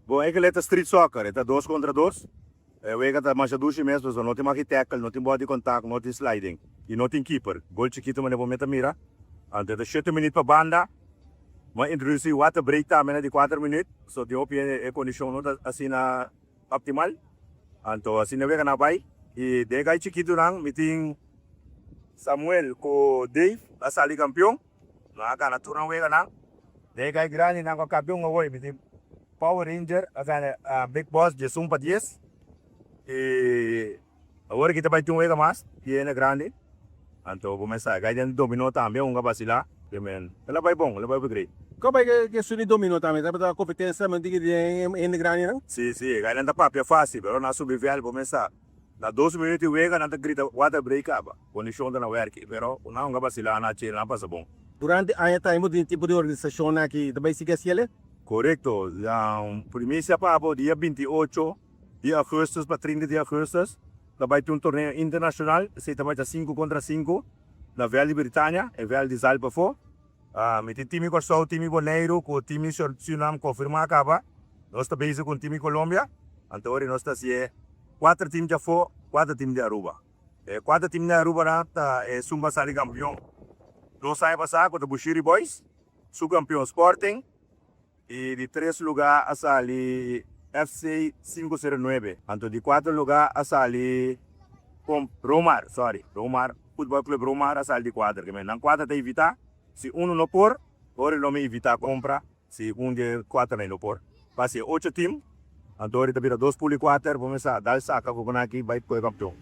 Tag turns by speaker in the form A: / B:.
A: Bon, eigenlijk ta street soccer, e ta dos kontra dos. E wega ta masha dushi mes, pasobra no tin maki tackle, no tin body contact, no tin sliding y no tin keeper. Gol chikito manera bo meta mira. Anto e ta shete minuut pa banda. Bo a introduci water break tambe na di kuater minuut, so tin hopi e kondishon no ta asina optimal. Anto asina e wega nan a bai. Y den e gai chikitonan mi tin Samuel ku Dave a sali kampion. Nan a gana tur nan weganan. Den e gai grandinan ku a kampion awor mi tin Power Ranger a gana Big Boss 11-10 y awor aki ta bai tin un wega mas di hende grandi. Anto bo mester sa e gai den dominó tambe hunga basila. El a bai bon, el a bai hopi great.
B: Kon bai ke su di dominó tambe? Tabata kompetensia tambe di den hende grandinan?
A: Si, si, e gainan ta papia fácil, pero nan a subi vèld bo mester sa na dos minuut di wega nan ta grita water break kaba. Kondishon ta na wèrki, pero nan hunga basila, nan a chela, nan a pasa bon.
B: Durante aña tambe bo tin tipo di organisashonnan aki ta bai sigui hasiel?
A: Korekto. Primisia pa bo dia 28 di augustus pa 30 di augustus ta bai tin un torneo internashonal, esei ta bai ta sinku kontra sinku na vèld di Britania, e vèld di Zal pafó. Mi tin timi Kòrsou, timi Boneiru ku timi Surinam konfirmá kaba. Nos ta bezig ku un timi Colombia, anto ora nos ta hasié kuater tim djafó, kuater tim di Aruba. E kuater tim di Aruba nan ta esun ku a sali kampion 2 aña pasá ku ta Bushiri Boys, su kampion Sporting i di tres lugá a sali FC 509. Anto di kuater lugá a sali Romar, sorry, Romar, Futbol Club Romar a sali di kuater. Nan kuater ta invitá, si unu no por, ora lo mi invitá kompra. Si un di e kuaternan no por pasa e ocho tim, anto ora ta bira dos pul i kuater, bo mester dal saka ku nan aki bai kohe kampion.